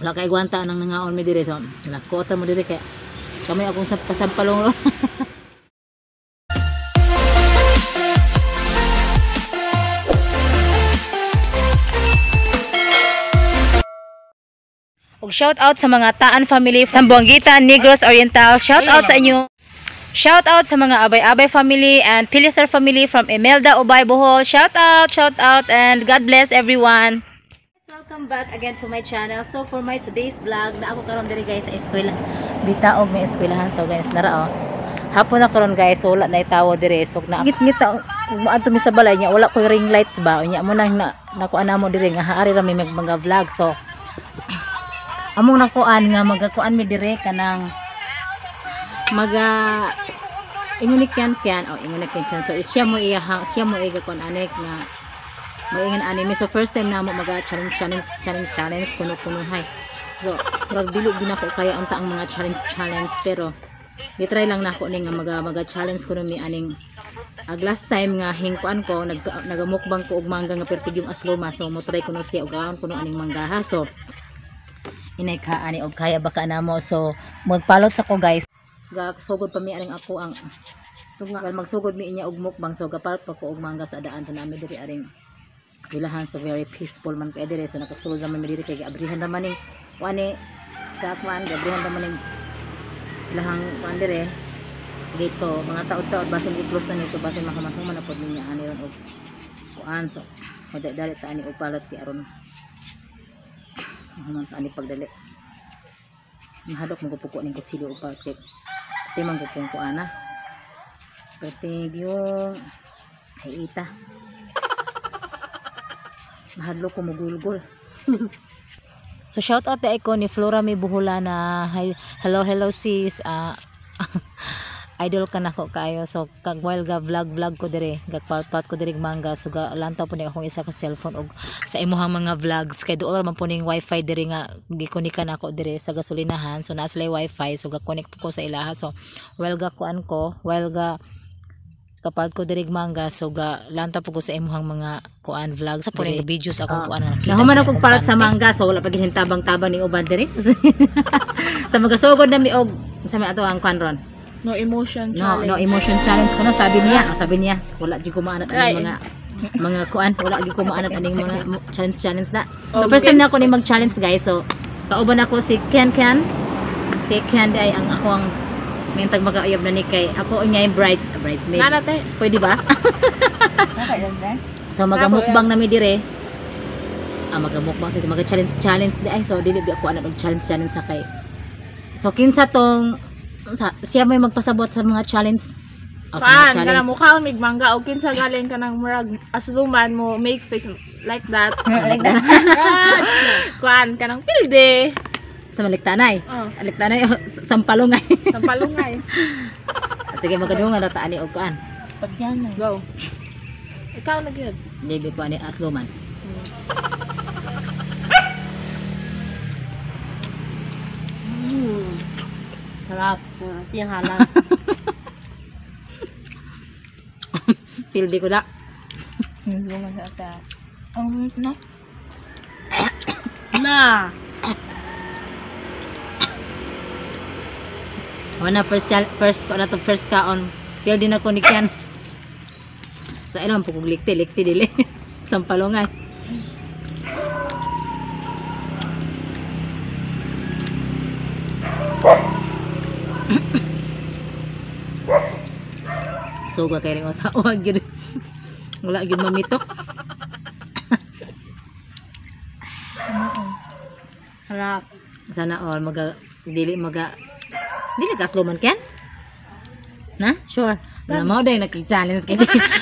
Wala kay gwanta nang nangaon mi dire, so lakota mo dire kay kami akong pasampalong. Og shout out sa mga Taan family sa Zamboanguita, Negros Oriental. Shout out sa inyo. Shout out sa mga Abay-Abay family and Pilisar family from Imelda, Ubay, Bohol. Shout out and God bless everyone. Welcome back again to my channel. So for my today's vlog, na ako karon diri guys sa eskwela. Bitaog nga eskwelahan, so guys nara oh. Hapon na karon guys, so wala na itawo diri. So na ngit moadto mi sa balay niya, wala ko ring lights ba. Unya mo nang nakuan namo diri nga haari ra mi mga vlog. So among nakuan nga magakuan mi dire kanang maga ingon kyan kyan oh ingon kyan kyan. So siya mo iya siya mo iga kuan anek nga maingon ani mi. So first time namo maga challenge challenge challenge challenge kuno kuno hay. So murag dili gid nako kaya unta ang mga challenge challenge, pero gitry lang nako ni nga maga challenge kuno mi aning last time nga hingkuan ko nagamukbang ko og mangga nga pertig yung asloma. So mo try kuno siya og aon kuno aning mangga ha. So inay ka ani og kaya baka namo. So magpalot sa ko guys, sugod pa mi aning ako ang tunga, well, magsugod mi inya og mukbang. So gapalot pa ko og mangga sa daan. So nami diri aring eskwelahan, so very peaceful man kay diri. So nakasulod naman mi diri kay giabrihan naman ning kuani sa kuan, giabrihan naman ning ilahang kuan diri gate. So mga taod-taod basin i-close na ni, so basin makamasuma na pod niya ani ron og kuan. So dali ta ani og palot kay aron human ta ani pagdali. Mahadok mo puko ning kutsilyo og palot kay timang ko kung kuana pertig yung ay ita. Mahadlok ko mugulgol. So shout out ko ni Flora mi Buholana. Hi, hello hello sis. Idol ka nako kayo. So kag while ga vlog vlog ko dire, gagpalpat ko dire mangga. So ga lantaw po ni akong isa ka cellphone og sa imuhang mga vlogs kay duol man po ning wifi dire nga gikonikan ako dire sa gasolinahan. So naa sila wifi, so ga connect po ko sa ilaha. So while ga kuan ko, while ga kapag ko diri mangga, so ga lanta po ko sa imuhang mga kuan vlogs po ning videos akong kuan na nakita. Nahuman akong palat sa mangga, so wala pa gihintabang-tabang ning uban diri. Sa magasugod na mi og sa mi ato ang kuan ron. No emotion challenge. No emotion challenge kuno sabi niya. Sabi niya wala jud ko maanat aning mga kuan, wala jud ko maanat aning mga challenge challenge na. So first time na ako ni mag-challenge guys. So kauban ako si Ken Ken. Si Ken ay ang ako ang mintag magaayab na ni kay ako niya yung bridesmaid. Nana te. Pwede ba? So magamukbang nami dire. Ah, magamukbang sa maga challenge challenge di ay. So dili bi ako anad og challenge challenge sa kay. So kinsa tong sa, siya may magpasabot sa mga challenge. Oh, sa mga challenge. Kana mukhaon mig mangga og kinsa galing kanang murag asluman mo make face like that. Like that. Kuan kanang pilde. Sa maliktanay. Oh. Maliktanay sampalungay. Sampalungay. Sige magadungan na ta ani og kuan. Pagyan. Go. Ikaw na gyud. Dili ko ani asluman. Sarap. Tiyang halang. Pildi ko na. Ang na. Na. Wala first first ko na to first kaon. Pildi na ko ni Ken. So ayun po kog likti likti dili. Sampalungay. So ga kay ring usa wag gyud. Wala gyud mamitok. Sarap. Sana all maga dili maga dili ka slow man Ken? Na? Sure. Na mao day naki-challenge kay.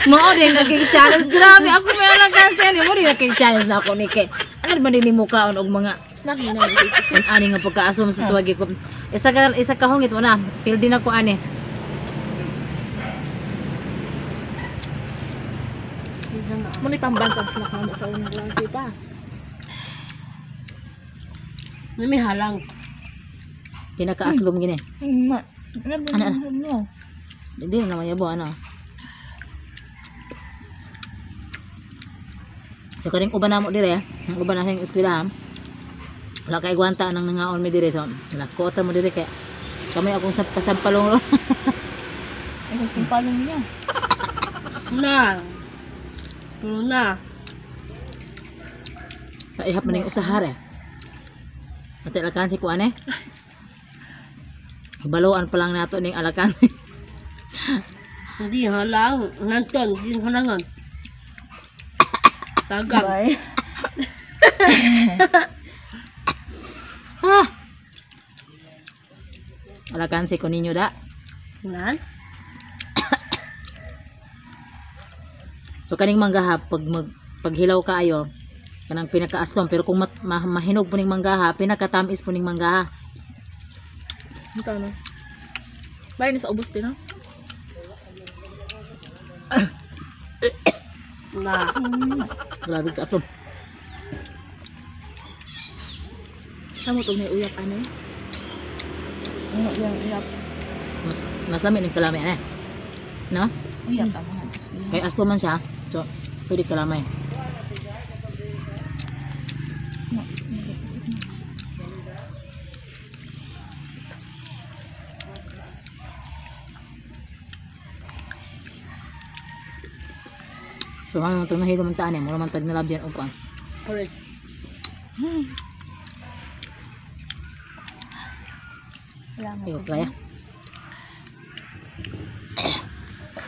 Mao day naki-challenge. Grabe ako may lang kasi ni mo day naki-challenge na ako ni kay. Ano man din nimo kaon og mga snack ni na. Ani nga pagkaasom sa suwagi ko. Isa ka hungit wala. Pildi na ko ani. Muna pambansang snack na sa unang klase pa. Nami halang. Pinakaaslom gini. Ano? Hindi na naman yabo ano. So karing uban namo dire, ang uban na sing eskwela. Wala kay gwanta nang nangaon mi dire so. Lakota mo dire kay kami akong sa pasampalong. Ay, kung palong niya. Na. Pero na. Sa ihap man ning usahar eh. Ate alakan si kuan eh. Baloan pa lang nato ning alakan. Hindi halang. Nanton. Hindi halangan. Tagam. Bye. Ah. Alakan si kuninyo da. Nan? So kaning manggaha pag paghilaw kaayo kanang pinakaaslom, pero kung mahinog po ning manggaha, pinakatamis po ning manggaha. Ikaw no. Bye, nasa ubos din, no? Na. Grabe ka aslom. Tama itong may uyap, ano eh? Ano yung uyap? Mas mas lami ning kalamay eh. No? Uyap, ako nga. Kay aslom man siya. So pwede kalamay. So ano itong nahilo man taan eh, mura man tag nalabyan og kuan. Correct. Wala nga. Ayo kaya.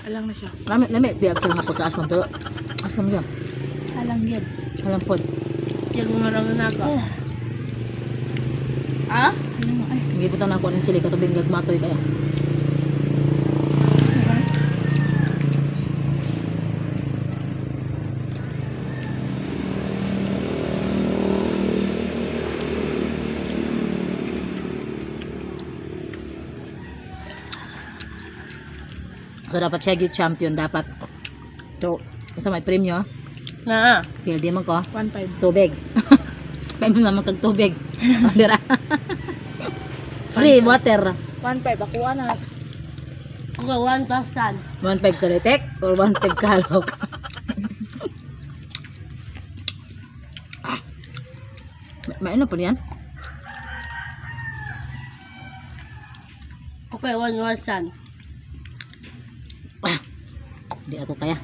Alang na siya. Lami lami biyag sa mga pagkaaslom pero aslom yun. Alang yun. Alam pod. Tiyago nga lang na ako. Ah? Ano nga, ay. Hindi po na ako ng sili katubing gagmatoy kaya. So dapat siya gyud champion dapat. So, basta may premyo, Na. pildi man ko, 1.5. tubig. Paimon naman kag tubig. O, dira. Free water. 1.5. Ako na. Ako 1,000. 1.5 kalitek or 1.5 kalok. Ah. May ano po niyan? Okay, 1,000. Ah. Hindi ako kaya.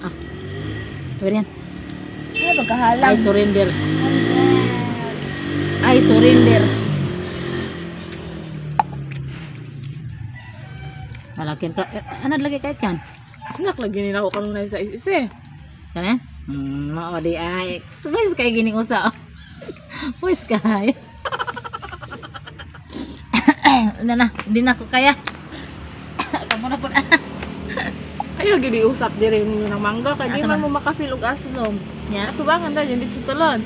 Ah. Pwede yan. Ay, pagkahalang. I surrender. I surrender. Malakin ka. Eh, ano lagi kahit kan? Sinak lagi nila ako kanunay sa is eh. Kan eh? Mao di ay. Pwes kay gining usa. Pwes kay. Na na, hindi na ako kaya. Kamu na po na. Ayaw, gini usap dire mo ng mangga. Kaya di Asa man man? mo makafeel og aslom. Nya. Atubangan dahil dito sa talon.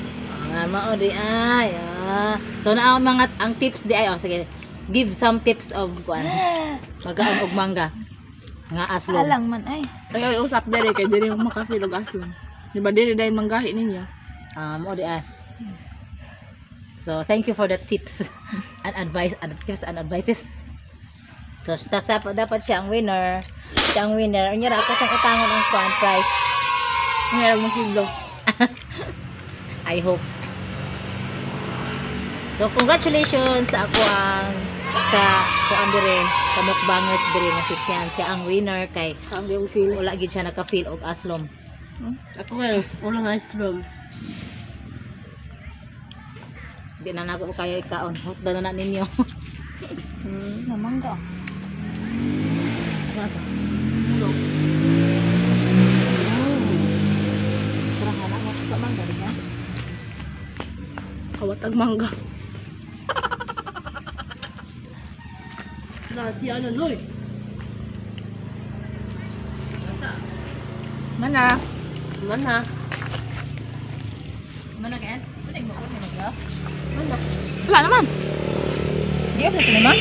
Ah, mao di ay. Ah. So na ang mga ang tips di ay oh, sige. Give some tips of kuan. Magaon og mangga. Nga aslom. Alang man ay. Ayaw usap dire kay dire mo makafeel og aslom. Di ba dire dahil manggahi ninyo? Ah, mao di ay. So thank you for the tips and advice and tips and advices. So tas dapat siya ang winner. Siya ang winner. Unya ra ako sang utangon ang kuan prize. Ngayon mo hidlo. I hope. So congratulations sa ako ang ka kuan dire ka mukbangers dire nga si Tian. Siya ang winner kay Ang yung sili. wala gid siya naka-feel og aslom. Ako kayo, walang ice cream. Di na nako kayo ikaon. Hutda na na ninyo. Namangga. Kawatag mangga. Na, si ano, Loy. Mana. Mana? Mana kay? Mana mo ko ni Mana? Wala naman. Di off na man.